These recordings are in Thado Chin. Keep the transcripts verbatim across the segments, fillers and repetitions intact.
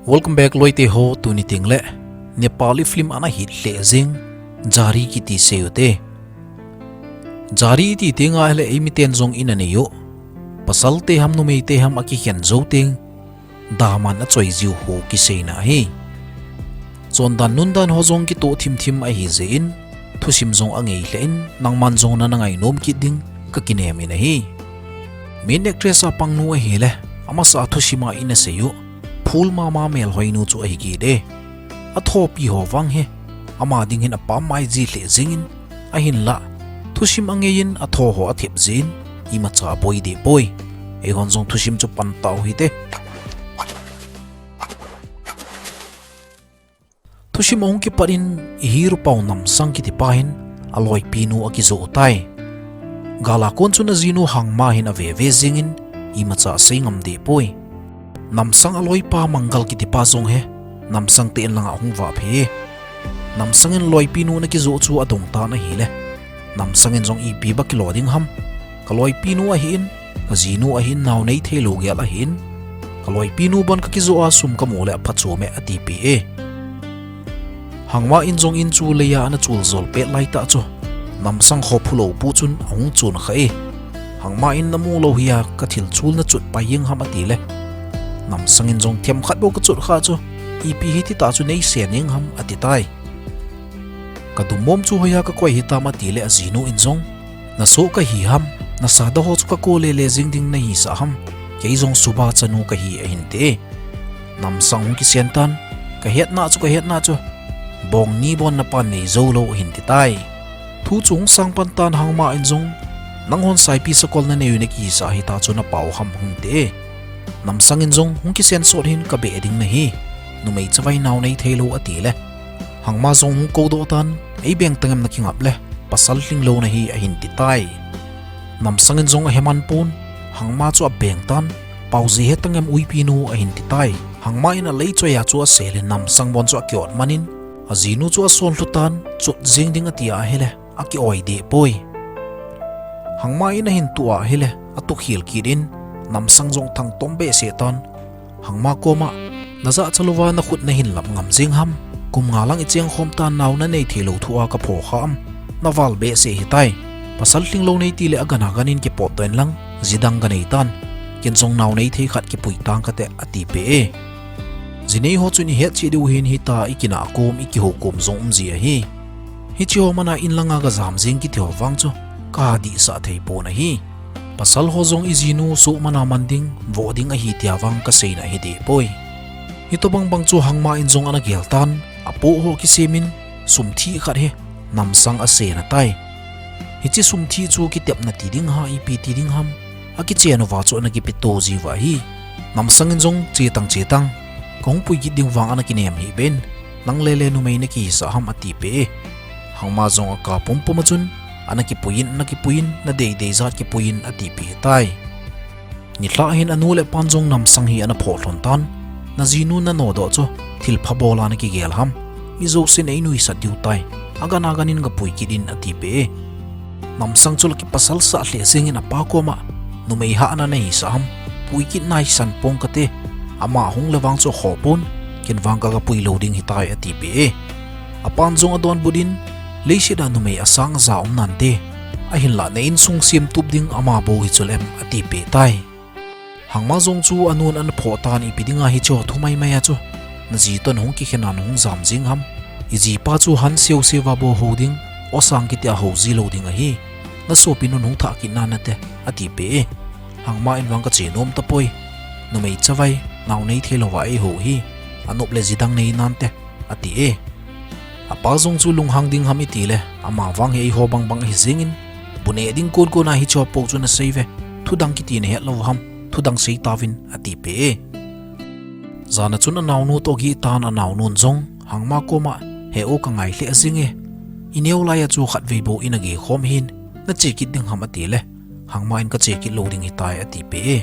Welcome back loite ho, tuni tengle Nepali film ana hit lheh jing Jari kiti sei u te. Jari iti tenga le eimiten jong ina nei u. Pasal te ham numei te ham akikhen jou teng daman achoi jiu ho kiseina ahi. Chondan nundan ho jong kitoh thimthim ahi jeh in, thusim jong angei lheh in, nangman jong nana ngainom kit ding kakinem in ahi. Main actress a pangnu ahile, amasa a thusim a ina sei u, phul mama melhoinu chu ahi kit e. Athopi ho vang hi ama ding hin apam mai ji lheh jingin, ahinla thusim angei in atho ho athep jeh in, imacha aboi deh poi. Eihon jong thusim chu pan tau hite. Thusim ahung kipat in, i hero pau Namsang kitipa hin aloipinu akijoh tai. Gal a kon chun ajinu Hangma hin aveve jingin, imacha asei ngam deh poi. Namsang aloipa Mangal kitipa jong hi Namsang te in langa ahung vah phei e. Namsang in loipinu ana kijoh chu adong tan ahile, Namsang in jong ipi ba kilo ding ham. Kaloipinu ahin, kajinu ahin, nao nei theilou gel ahin, kaloipinu bon kakijoh a sum kamu le aphachom e atipeh e. Hangma in jong in chu leiya ana chul jol pet laitah chu, Namsang kho phulou pu chun ahung chun kha e. Hangma in namu lou hia kathil chul nachut pai jeng ham atile, Namsang in jong themkhat bou kachut kha chu, ipi hiti tah chu neisen jeng ham ati tai. Kadum mom chu hoiya kakoi hitam atile ajinu in jong, nasoh kahi ham, nasada ho chu kako lele jing ding nahisah ham, kei jong suba chanu kahi ahin ti e. Namsang hung kisen tan, kahetna chu kahetna chu, bong ni bon napan nei jou lou ahin ti tai. Thu chu hung sang pan tan Hangma in jong, nanghon saipi sakol nanei u nakihisah hita chu napao ham hung ti e. Namsang in jong hung kisen sot hin kabeh ding nahi, numei chavai nao nei theilou atile, Hangma jong hung koudoh tan, eibeng tangem nakingap le, pasal lhinglou nahi ahin ti tai. Namsang in jong aheman pon, Hangma chu abeng tan, paoji hetangem uipinu ahin ti tai. Hangma in alei choiya chu asel in Namsang bon chu akiot man in, ajinu chu ason lhu tan, chot jeng ding ati ahile, akioi deh poi. Hangma in ahin tuh ahile, atukhel kit in, Namsang jong thangtom behseh tan, Hangma koma, najahcha louva nakhut nahin lap ngam jeng ham, kum nga lang icheng khom tan nao nanei theilou thua kapho kha am, naval behseh hitai. Pasal lhinglou nei tile agan agan in kipotdoh in lang, ji dang kanei tan, ken jong nao nei thei khat kipui tang kate atipeh e. Jinei ho chun ihet cheh diu hin hita ikinah kom, ikihou kom jong um ji ahi. Hiche ho mana in langa kajam jeng kiti ho vang chu, kadihsah thei pon ahi. Pasal ho jong ijinu soh mana man ding, voh ding ahi tia vang kaseina hideh poi. Hitobang bang chu Hangma in jong ana gel tan, apoh ho kisem in, sum thih khat hi, Namsang asena tai. Hiche sum thih chu kitepna ti ding ham, ipi ti ding ham, akichen uva chu ana kipeto jiuva ahi. Namsang in jong, che tang che tang, kahung pui kit ding vang ana kinem hih beh in, nang lele numei nakihisah ham atipeh e. Hangma jong akap pumpum a chun, ana kipui in, ana kipui in, nadei dei jat kipui in atipeh tai. Nilhah hin anu le apan jong Namsang hi ana phoh lhon tan, najinu nanodoh chu, thilpha bol a nakigel ham, mi jousen einuisat diu tai, agan agan in gapui kit in atipeh e. Namsang chu la kipasal sah lheh jeng in apa koma, numei hahna nahisah ham, pui kit nahisan pong kate, ama hung le vang chu akhoh pon, ken vang kagapui lou ding hitai atipeh e. Apan jong adonbut in, leiset a numei asang aja um nante, ahinlah na insung semtup ding ama bou hichu lem atipeh tai. Hangma jong chu anun ana phoh tan ipi dinga hiche ho thu maimai a chu, naji toh nahung kikhen a nahung jam jeng ham, ijipa chu han seuva bou hou ding, osang kiti a hou ji lou ding ahi, nasopinu nahung thah kit nante, atipeh e. Hangma in vang kache nom tapoi, numei chavai, nao nei theilouva eihou hi, anop le ji dang nei nante, ati e. Apa jong chu lunghang ding ham itile, ama vang hi eiho bangbang ahi jeng in, bu neh ding konkon a hiche ho po chu nasei uve, thudang kiti nahet lou ham, thudang sei tauvin atipeh e. Jan a chun anaonu toh ageh tan, anaonun jong Hangma koma, he o kangai lheh jeng e, ineo laiya chu khatvei bou ina geh khom hin, nache kit ding ham atile, Hangma in kache kit lou ding hitai atipeh e.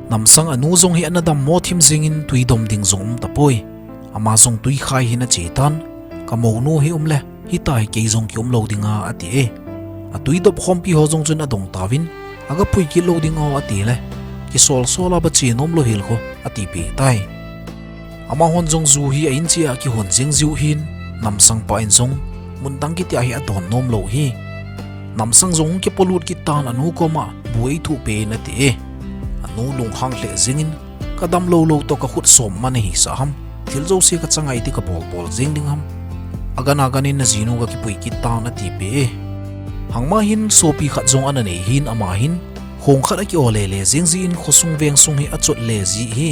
Namsang anu jong hi ana dammo thim jeng in twi dom ding jong um tapoi. Ama jong twi khai hin ache tan, kamounu hi um le, hitia hi kei jong kium lou dinga ati e. Atwi dop khompi ho jong chun adong tauvin, agapui kit lou ding o atile, kisol sol a ba che nom lou hel khu atipeh tai. Amahon jong ju hi a in cheh a kihon jeng jiu hin, Namsang pa in jong mun dang kiti a hi adon nom lou hi. Namsang jong hung kipolut kit tan anu koma bu eithuh peh in ati e. Anu lunghang lheh jeng in, ka dam lou lou toh ka khut som man ahi sah ham. Thil jouse ka chang a iti ka bol bol jeng ding ham. Agan agan in na jinu ka kipui kit tan ati peh e. Hangma hin sopi khat jong ana nei hin ama hin, khong khat aki o le le jeng jeh in khosung veng sung hi achot le ji hi.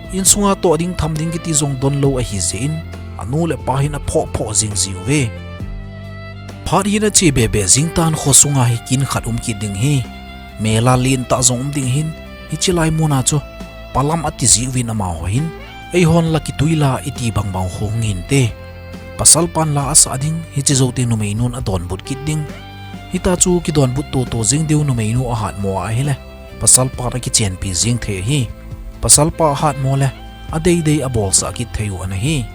Insunga toh ding tham ding kiti jong don lou ahi jeh in, anu le pa hin aphoh phoh jing jiu ve. Phat hin ache be be jing tan khosunga hi kin khat um kit ding hi. Mela lentah jong um ding hin, hiche lai muna chu, palam ati jiuvin amaho hin, eihon la kitui la iti bang bang ho hung hinte. Pasal pan la asah ding, hiche jou teng numeinun adonbut kit ding. Hita chu kidonbut to to jing diu numeinu ahatmo ahile, pasal pan akichenpi jing thei ahi. Pasal pa ahatmo le, adei dei abolsah kit thei u ana hi.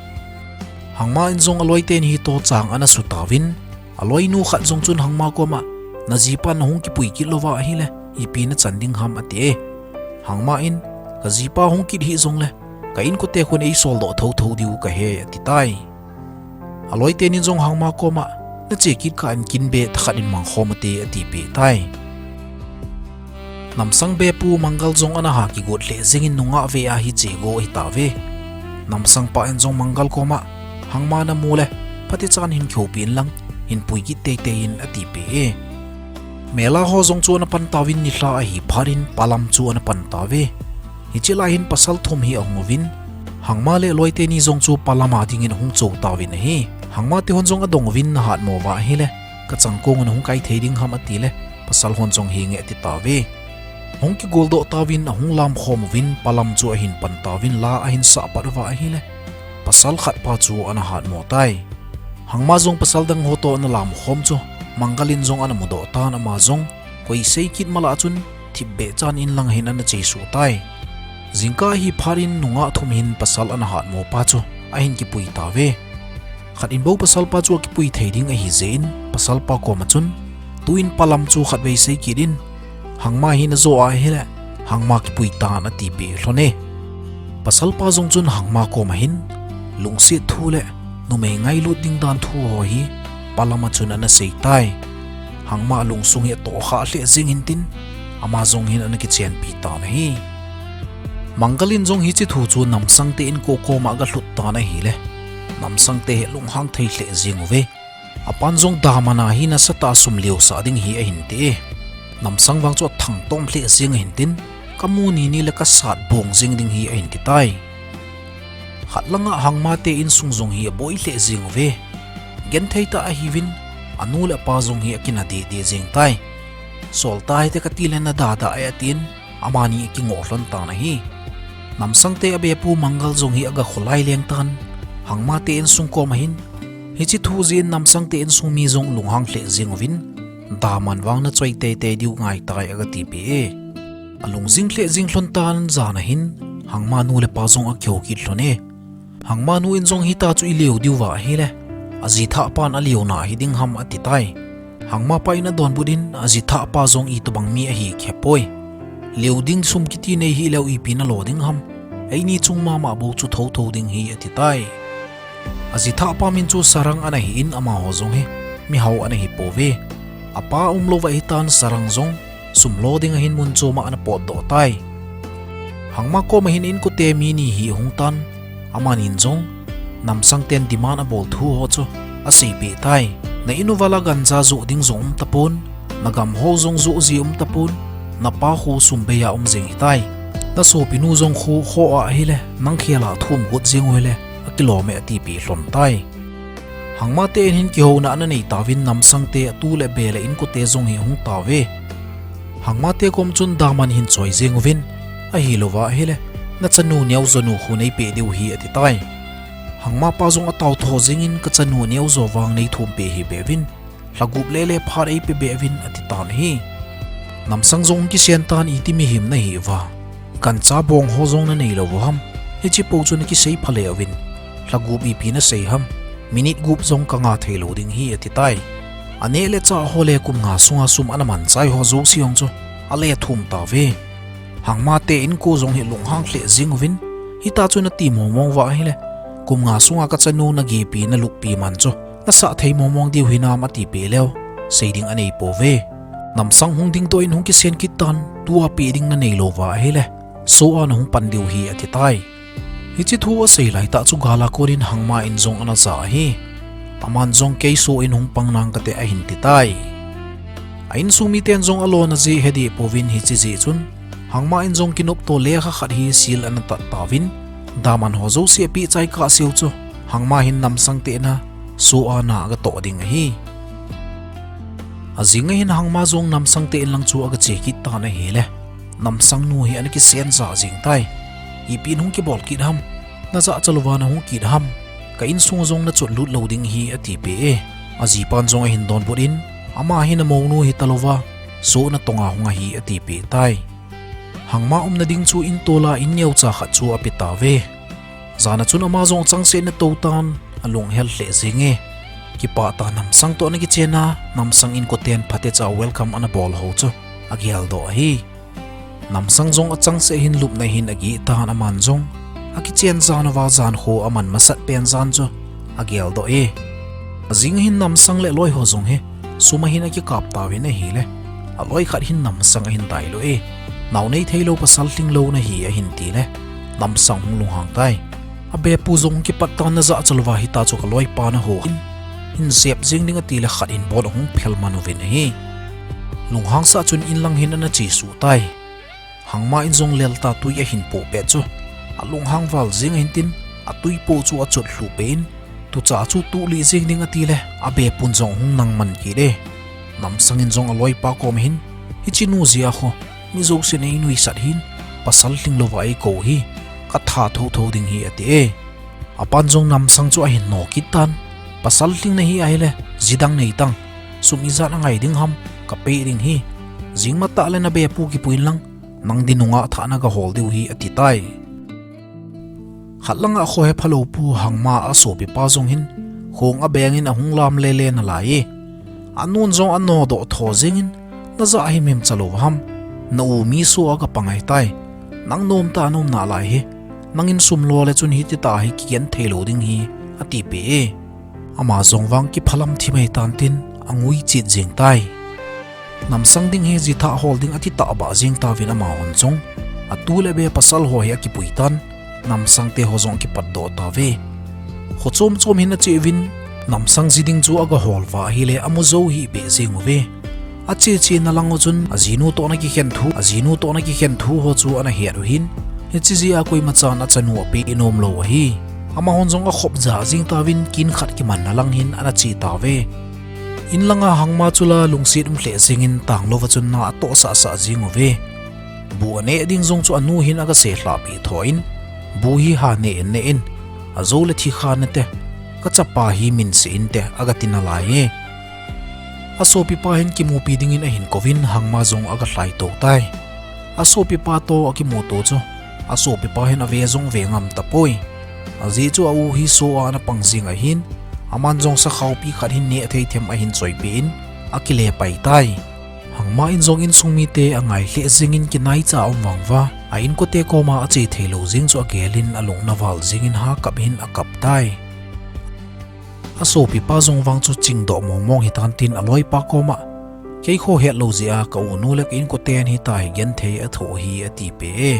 Hangma in jong aloi teni hi toh chang ana su tauvin, aloi nu khat jong chun Hangma koma, na jipa nahung kipui kit louva ahile, ipi na chan ding ham ati e. Hangma in, ka jipa hung kit hih jongle, ka inkote khun eisol doh tho tho diu kahe ati tai. Aloi tenin jong Hangma koma, na che kit kah in kin be thakhat in mang khom ate ati peh tai. Namsang bepu Mangal jong ana ha kigot lheh jeng in nungah ve a hi che go ahi tauve. Namsang pa in jong Mangal koma, Hangma namu le, phatechan hin kihoupi in lang, hin pui kit tei tei in ati peh e. Mela ho jong chu ana pan tauvin nilhah ahi phat in palam chu ana pan tauve. Hiche lai hin pasal thum hi ahung uvin, Hangma le loi teni jong chu palam a dingin ahung cho tauvin ahi. Hangma te hon jong adong uvin nahatmo uva ahile, ka changkong un ahung kai thei ding ham ati le, pasal hon jong henge ati tauve. Hung kigol doh tauvin ahung lam khom uvin palam chu ahin pan tauvin la ahin sah pat uva ahile, pasal khat pa chu ana hatmo tai. Hangma jong pasal dang ho toh ana lam khom chu, Mangal in jong ana mudoh tan ama jong, koi sei kit mala chun, thip be chan in lang hin ana chesuh tai. Jingkah ahi phat in nungah thum hin pasal ana hatmo pa chu, ahin kipui tauve. Khat in bou pasal pa chu akipui thei ding ahi jeh in, pasal pa koma chun, tu in palam chu khatvei sei kit in, Hangma hi najo ahile, Hangma kipui tan ati peh lhon e. Pasal pa jong chun Hangma koma hin, lungset thu le, numei ngailut ding dan thu ho hi, palam a chun ana sei tai. Hangma lungsung hi atoh khah lheh jeng in tin, ama jong hin ana kichenpi tan ahi. Mangal in jong hiche thu chu Namsang te inko koma aga lhut tan ahile, Namsang te hi lunghang thei lheh jeng uve. Apan jong daman a hi nasatah a sum liosah ding hi ahin ti e. Namsang vang chu athangtom lheh jeng ahin tin, kamu ni ni le kasat bong jeng ding hi ahin ti tai. Khat langa Hangma te insung jong hi aboi lheh jeng uve. Genthei tah ahiuvin, anu le apa jong hi akina deh deh jeng tai. Sol tahite kati le nada da e atin, amani akingoh lhon tan ahi. Namsang te abepu Mangal jong hi aga kholai leng tan, Hangma te insung koma hin, hiche thu jeh in Namsang te insung mi jong lunghang lheh jeng uvin, daman vang nachoi tei tei diu ngai tai aga ti peh e. Alungjing lheh jeng lhon tan jan a hin, Hangma nu le pa jong akihou kit lhon e. Hangma nu in jong hita chu ilio diuva ahile, ajithah pan aliona hiding ham ati tai. Hangma pa in adonbut in ajithah pa jong itobang mi ahi khepoi. Lio ding sum kiti nei hileu ipi nalo ding ham. Eini chung mama bou chu tho tho ding hi ati tai. Ajithah pa min chu Sarang ana hi in amaho jong hi mihao ana hi pouve. Apa umlouva hitan Sarang jong sum lo ding ahin mun choma ana potdoh tai. Hangma koma hin inkote mi ni hi ahung tan, amanin jong Namsang ten demand abol thu ho chu aseipeh tai. Na in uva la ganja joh ding jong um tapon, nagam ho jong joh ji um tapon, napa khu sum bei a um jeng hitai. Nasopinu jong khu khoh a ahile, nang khel a thum got jeng uhile, akilom e atipeh lhon tai. Hangma te in hin kihouna ana nei tauvin Namsang te atu le be le inkote jong hi ahung tauve. Hangma te kom chun daman hin choi jeng uvin, ahilouva ahile, nachanu neojonu khu neipeh diu hi ati tai. Hangma pa jong ataotho jengin kachanu neojo vang neithum peh hih beh uvin, lhagup lele phat eipe beh uvin ati tan ahi. Namsang jong kisen tan iti mihem nahi uva. Gancha bong ho jong nanei lou u ham. Hiche pou chu nakisei phale uvin. Lhagup ipi nasei ham. Minute gup jong kanga thei lou ding hi ati tai. Aneh le chah ho le kum nga sunga sum ana manchai ho jouse jong chu ale thum tauve. Hangma te inko jong hi lunghang lheh jeng uvin. Hita chu nati mong mong uva ahile, kum nga sunga kachanu nagepi naluppi man chu nasah thei mong mong diu hinam atipeh leu, sei ding anei pouve. Namsang hung dingdoh in hung kisen kit tan, tua peh ding nanei lou uva ahile, soh a nahung pan diu ahi atitai. Hiche thu asei laitah chu gal a konin Hangma in jong ana ja ahi. Aman jong kei soh in hung pang nang kate ahin titai. A insung miten jong alona jeh hedih pouvin hiche jeh chun, Hangma in jong kinopto lekha khat hi seal ana tat tauvin, daman ho jouse apeh chai kahseu chu, Hangma hin Namsang te in'a soh a na agatoh ding ahi. Ajing ahin Hangma jong Namsang te in lang chu agache kit tan ahile, Namsang nu hi ana kisen ja jeng tai. Ipi in hung kibol kit ham, najahcha louva nahung kit ham, ka insung jong nachot lut lou ding ahi atipeh e. Ajipan jong ahin donbut in, ama hi namounu hita louva, soh natonga hung ahi atipeh tai. Hangma umna ding chu in tola in neocha khat chu ape tauve. Jan a chun ama jong achangseh in atou tan, alunghel lheh jenge. Kipah tah Namsang toh ana kichen a, Namsang inkoten phatecha welcome ana bol ho chu ageldoh ahi. Namsang jong achangseh hin lupna hin agih tan, aman jong akichen jan uva jan kho aman masat pen jan chu ageldoh e. Ajing ahin Namsang le aloi ho jong hi sum ahin akikap tauvin ahile, aloi khat hin Namsang ahin dailhu e. Nao nei theilou pasal lhinglou nahi ahin tile, Namsang hung lunghang tai. Abepu jong kipat tan, najahcha louva hita chu kaloipa naho in, hin jep jeng ding atile khat in bon ahung phel man uvin ahi. Lunghangsah chun in lang hin ana chesuh tai. Hangma in jong lelta tui ahin poh pet chu, alunghang val jeng ahin tin, atui poh chu achot lhuh peh in, tucha chu tuh lih jeng ding atile, abepun jong hung nang man kit e. Namsang in jong aloipa koma hin, hiche nu jeh a kho, mi jousen einuisat hin, pasal lhinglouva eikou hi, katha thotho ding ahi ati e. Apan jong Namsang chu ahin no kit tan, pasal lhing nahi ahile, ji dang nei tan, sum ijat angai ding ham, kapeh ding ahi. Jing matah le nabepu kipui inlang, nang din nungah thah nagahol diu ahi ati tai. Khat langa khohe phalou pu Hangma asopipa jong hin, khong abeng in ahung lam lele nalai e. Anun jong anodoh tho jeng in, najah himhim chalou ham, na u mi soh a kapang ahitai. Nang nomtah a nomnalai hi, nangin sum lo le chun hititah hi kigenthei lou ding ahi, atipeh e. Ama jong vang kiphalam thim ahitan tin, angui chet jeng tai. Namsang ding hi jithah hol ding atitah bah jeng tauvin amahon jong, atu le be pasal ho hi akipui tan, Namsang te ho jong akipatdoh tauve. Kho chom chom hin ache uvin, Namsang ji ding chu agahol uva ahile amu jou hih beh jeng uve. Ache chena lang u chun ajinu toh ana kikhen thu, ajinu toh ana kikhen thu ho chu ana het u ahin, hiche jeh a koimachan achanu apeh nom lou ahi. Amahon jong akhop jah jeng tauvin kin khat kimanna lang hin ana che tauve. In langa Hangma chu la lungset um lheh jeng in tanglouva chun na atohsah sah jeng uve. Bu aneh ding jong chu anu hin agasehlhah peh tho in, bu hi ha neh in neh in, ajou le thikha nate, kachapa hi min se inte, agati nalai e. Asopipa hin kimupi dingin ahin kouvin Hangma jong agalhai tou tai. Asopipa toh akimuto chu, asopipa hin ave jong ve ngam tapoi. Ajeh chu a u hi soh a ana pang jeng ahin, aman jong sakhaopi khat hin neh thei them ahin choipeh in, akile pai tai. Hangma in jong insung mite angai lheh jeng in kinaicha aum vang uva, a inkote koma ache theilou jeng chu agel in alung naval jeng in ha kap hin akap tai. Asopipa jong vang chu chingdoh mong mong hitan tin aloipa koma, kei kho hetlou jeh a ka unu le ka inkoten hitia hi genthei athoh ahi atipeh e.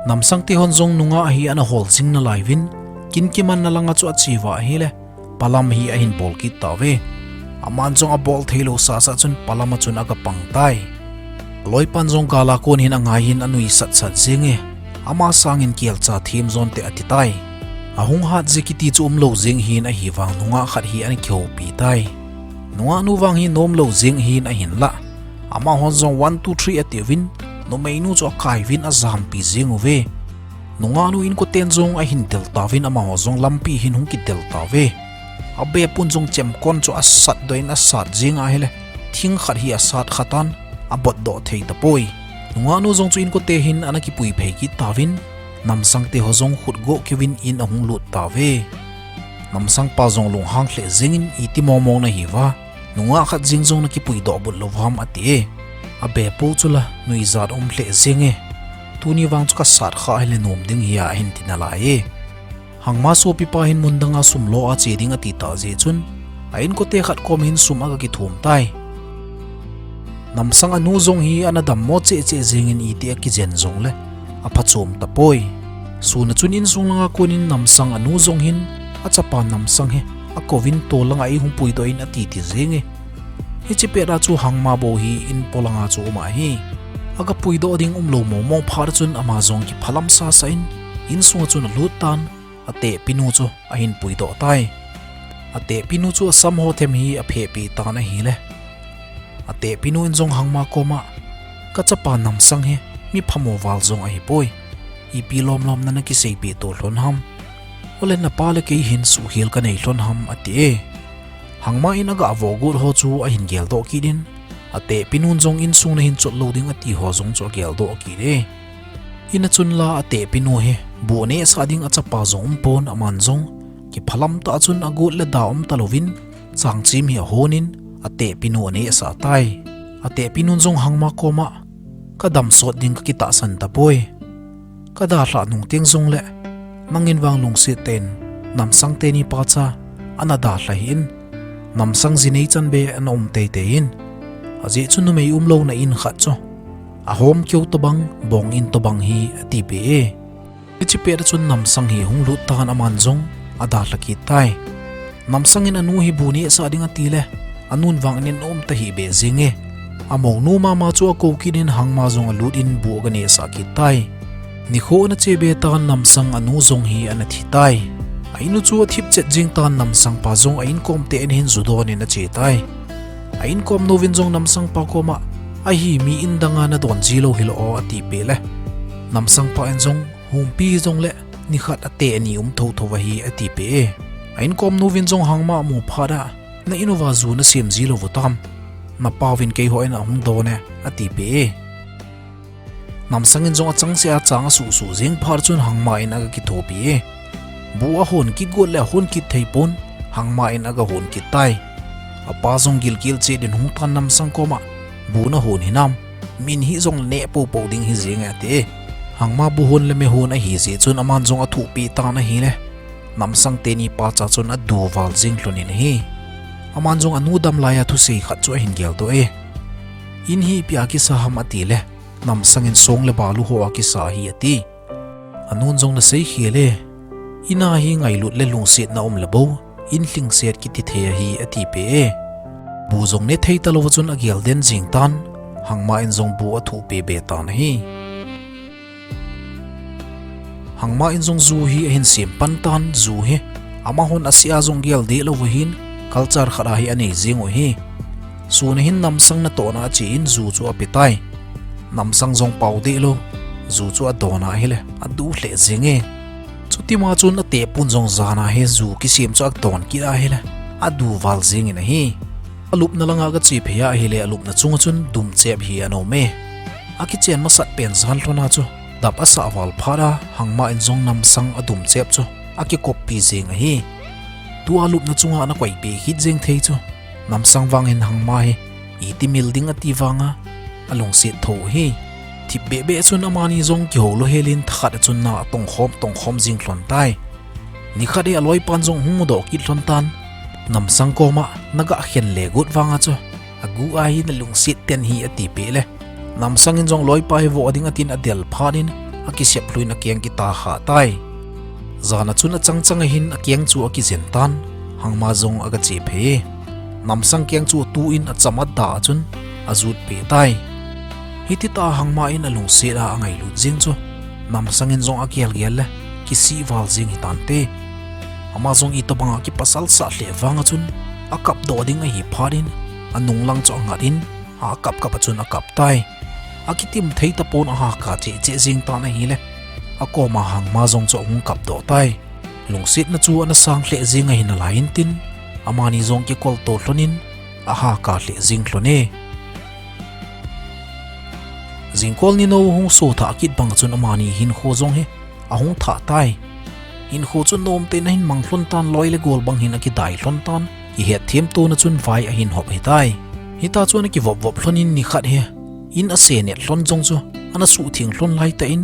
Namsang te hon jong nungah hi ana hol jing nalai uvin, kin kimanna langa chu ache uva ahile, palam hi ahin bol kit tauve. Aman jong abol theilou sasa chun palam a chun agapang tai. Aloipan jong gal a kon hin angai in anuisat sat jenge. Ama sangin kelcha them jonte ati tai. Ahung hat jeh kiti chu umlou jeng hin ahivang nungah khat hi ana kihoupi tai. Nungahnu vang hi nomlou jeng hin ahinlah, amahon jong one, two, three atiuvin, numeinu chu akai uvin ajampi jeng uve. Nungahnu inkoten jong ahin del tauvin amaho jong lampi hin hung kidel tauve. Abepun jong chemkon chu asatdoh in asat jeng ahile, thing khat hi asat khatan, abotdoh thei tapoi. Nungahnu jong chu inkote hin ana kipui phei kit tauvin, Namsang te ho jong khutgoh keuvin in ahung lut tauve. Namsang pa jong lunghang lheh jeng in iti mong mong nahiuva, nungah khat jeng jong nakipui doh but lou ham ati e. Abepu chu la nuijat um lheh jenge. tuni vang chu kasat kha hile nom ding hi a, ahin ti nalai e. Hangma sopipa hin mun danga sum lo a che ding ati tah jeh chun, a inkote khat kom hin sum aga kithum tai. Namsang anu jong hi ana dammo cheh cheh jengin iti akijen jongle aphachom tapoi. Sun a chun insung langa konin Namsang anu jong hin achapa Namsang hi akouvin tol langa eihung puidoh in ati ti jenge. Hiche pet a chu Hangma bou hi in polanga chu um ahi. Aga puidoh ding umlou mong mong phat a chun ama jong kiphalam sasa in, insunga chun alut tan, atehpinu chu ahin puidoh tai. Atehpinu chu asam ho them hi aphehpeh tan ahile, atehpinu in jong Hangma koma, kachapa Namsang hi miphamo val jong ahipoi. Ipi lomlom na nakiseipeh to lhon ham? Ole napa le kei hin suhkhel kanei lhon ham, ati e. Hangma in aga vohgot ho chu ahin geldoh kit in, atehpinun jong insung nahin chot lou ding ati ho jong chu ageldoh kit e. In a chun la atehpinu hi bu anehsah ding achapa jong umpon, aman jong kiphalam tah chun agot le da um talouvin, changchim hi ahonin atehpinu anehsah tai. Atehpinun jong Hangma koma, kadam sot ding kakitahsan tapoi. Kadalhah nung teng jongle nangin vang lungset tah in Namsang teni pacha ana dalha hih in, Namsang ji nei chan be ana um teitei in, ajeh chu numei umlouna in khat chu ahom keu tobang, bong in tobang hi, atipeh e. Hiche pet a chun Namsang hi hung lut tan, aman jong adalha kit tai. Namsang in anu hi bu nehsah ding atile, anun vang in aum tahih beh jenge. Amounu mama chu akou kit in Hangma jong alut in bu aga nehsah kit tai. Nikho ana che be tan, Namsang anu jong hi ana thi tai. A inu chu athip chet jeng tan, Namsang pa jong a inkom teni hin ju don in ache tai. A inkom nouvin jong Namsang pa koma, ahi mi in danga nadon ji lou hilou o, atipeh le, Namsang pa in jong, humpi jongle nikhat ateh ani um thotho ahi, atipeh e. A inkom nouvin jong Hangma amu phat a, na in uva ju nasem ji lou u tam? Napauvin keiho in ahung don e, atipeh e. Namsang in jong achangseh a chang asuhsuh jeng phat chun Hangma in aga kithopi e. Bu ahon kit got le ahon kit thei pon, Hangma in aga hon kit tai. Apa jong gilkel chet in hung tan, Namsang koma, bu nahon hinam? Min hijong neh poupou ding hi jenge, ati e. Hangma bu hon le me hon ahi jeh chun aman jong athuhpeh tan ahile, Namsang teni pacha chun adu val jeng lhon in ahi. Aman jong anu dam laiya thusei khat chu ahin geldoh e. In hi ipi a kisa ham, atile, Namsang in song le balu ho a kisa ahi, ati. Anun jong naseikhel e. In a hi ngailut le lungsetna um le bou in lhingset kiti thei ahi, atipeh e. Bu jong ne thei talouva chun agel den jeng tan, Hangma in jong bu athuhpeh be tan ahi. Hangma in jong ju hi ahin sem pan tan, ju hi amahon aseh a jong gel deh louva hin, culture khat a hi anei jeng u ahi. Sun a hin Namsang natohna ache in ju chu ape tai. Namsang jong pao deh lou, ju chu adon ahile, adu lheh jenge. Chutima chun atehpun jong jan a hi ju kisem chu adon kit ahile, adu val jengin ahi. Alupna langa aga chephei ahile, alupna chunga chun dumchep hi ana um e. Akichen masat pen jan lhon a chu dap asah val phat a, Hangma in jong Namsang adumchep chu akikoppi jeng ahi. Tua alupna chunga ana koipeh kit jeng thei chu, Namsang vang hin Hangma hi iti mil ding ati vanga alungset tho ahi. Thip behbeh chun amani jong kihou lou helin thakhat a chun na atongkhom tongkhom jeng lhon tai. Nikhat hi aloipan jong hung mudoh kit lhon tan, Namsang koma, naga khen le got vanga chu agu a hi nalungset ten hi, atipeh le, Namsang in jong loipa hi voh ding atin adel phat in akisep lhuin akeng kita kha tai. Jan a chun achang chang a hin akeng chu akijen tan, Hangma jong aga chephei e. Namsang keng chu atu in acham ada a chun ajutpeh tai. Hitita Hangma in alungset a angailut jeng chu, Namsang in jong agel gel le kisih val jeng hitante. Ama jong itobanga kipasalsah lheh vanga chun akapdoh ding ahi phat in, anung lang chu angat in, akap kap a chun akap tai. Akitim thei tapon, ahahkah cheh cheh jeng tan ahile, akoma Hangma jong chu ahung kapdoh tai. Lungsetna chu ana sang lheh jeng ahi nalai intin, amani jong kikolto lhon in ahahkah lheh jeng lhon e. Jingkol ninou hung so thah kit bang chun amani hinkho jong hi ahung thah tai. Hinkho chu nomtah in ahin mang lhon tan, loi le gol bang hin akidai lhon tan, kihetthem tona chun vai ahin hop hitai. Hita chun akivop vop lhon in nikhat hi in ase net lhon jong chu ana suhtheng lhon laitah in,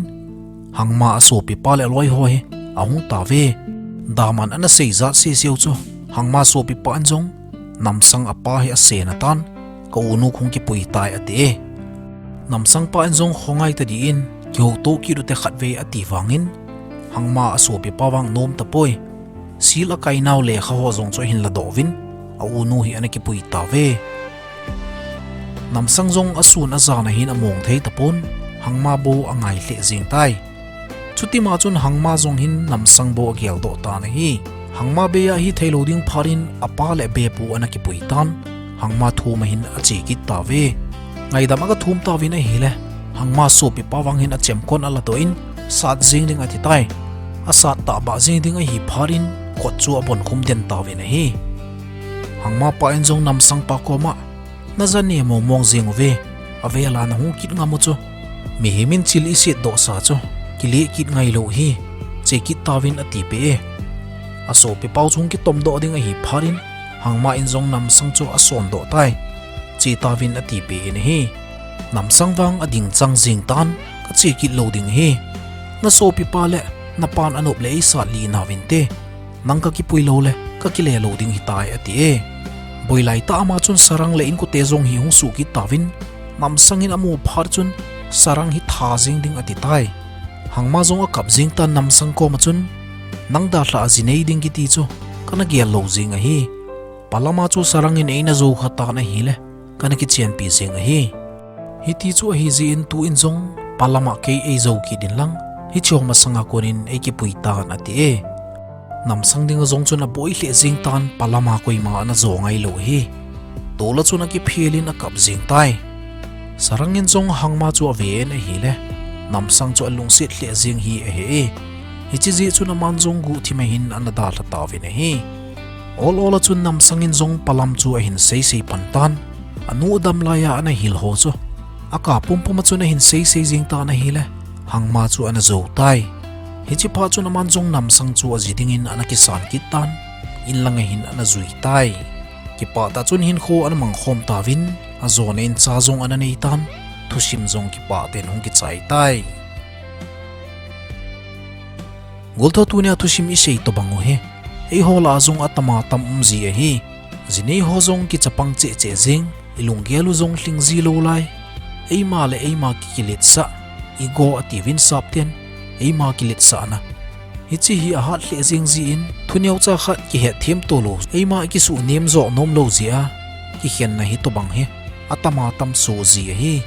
Hangma asopipa le aloi ho hi ahung tauve. Daman ana seijat seseu chu, Hangma sopipa in jong, Namsang apa hi asen atan, ka unu hung kipui tai ati e. Namsang pa in jong khongai tadin, kihouto kit ute khatvei ati vangin, Hangma asopipa vang nom tapoi. Sil akainau lekha ho jong chu ahin ladoh uvin, a unu hi ana kipui tauve. Namsang jong asun ajan a hin among thei tapon, Hangma bou angai lheh jeng tai. Chutima chun Hangma jong hin Namsang bou ageldoh tan ahi. Hangma bei a hithei lou ding phat in apa le bepu ana kipui tan, Hangma thum a hin ache kit tauve. Ngaidam aga thum tauvin ahile, Hangma sopipa vang hin achemkon aladoh in, sat jeng ding ati tai. Asat tahbah jeng ding ahi phat in, kot chu abonkhum den tauvin ahi. Hangma pa in jong Namsang pa koma, naja ne mongmong jeng uve, avel a nahung kit ngam u chu, mihem in thil isetdoh sa chu, kile kit ngailou hi, che kit tauvin atipeh e. Asopipau chu hung kitomdoh ding ahi phat in, Hangma in jong Namsang chu asondoh tai, che tauvin atipeh in ahi. Namsang vang ading chang jeng tan, kache kit lou ding ahi. Nasopipa le napan anop le eisat lih nauvinte. Nang kakipui lou le, kakile lou ding hitai ati e. Boilai tah ama chun Sarang le inkote jong hi hung suh kit tauvin, Namsang in amu phat chun Sarang hi tha jeng ding ati tai. Hangma jong akap jeng tan Namsang koma chun, nang dalha a ji nei ding kiti chu, kana gel lou jeng ahi. Palama chu Sarang in eina jou kha tan ahile, kana kichenpi jeng ahi. Hiti chu ahi jeh in tu in jong, palama kei eijou kit in lang, hiche masanga konin eikipui tan ati e. Namsang dinga jong chun aboi lheh jeng tan, palama koima ana jou ngailou ahi. Tol a chun akiphel in akap jeng tai. Sarang in jong Hangma chu aven ahile, Namsang chu alungset lheh jeng hi ahi e. Hiche jeh chun aman jong guhthim a hin ana dalha tauvin ahi. Ol ol a chun Namsang in jong palam chu ahin seisei pan tan, anu adam laiya ana hil ho chu, aka pumpum a chun ahin seisei jeng tan ahile, Hangma chu ana jou tai. Hiche phat chun aman jong Namsang chu aji dingin ana kisan kit tan, in langa hin ana jui tai. Kipah tah chun hinkho ana mangkhom tauvin, ajona in cha jong ana nei tan, thusim jong kipah tah in hung kichai tai. Goltho, tunia thusim isei tobang u hi, eiho lah a jong atama tam um ji ahi. Jinei ho jong kichapang cheh cheh jeng, ilunggel u jong lhing ji lou lai. Eima le eima kikiletsah, ego atiuvin sapten, eima kiletsahna. Hiche hi ahat lheh jeng jin, thuneocha khat kihetthem to lou, eima ikisuhnem joh nom lou jeh a, kikhenna hi tobang hi, atama tam soh ji ahi.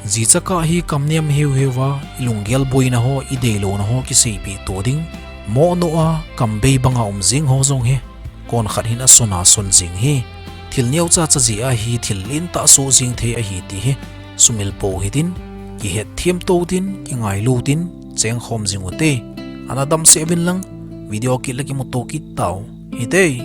Jichakah hi kamnem heu heuva, ilunggel boina ho, ideilouna ho kiseipeh to ding, moh noh a, kam bei banga um jeng ho jong hi, konkhat hin asona son jeng hi. Thil neocha cha jeh a hi thil lentah soh jeng thei ahi ti hi sumil pou hitin, kihetthem to utin, kingailu utin, chengkhom jing ute. Ana damsel uvin lang, video kit le kimuto kit tau hite.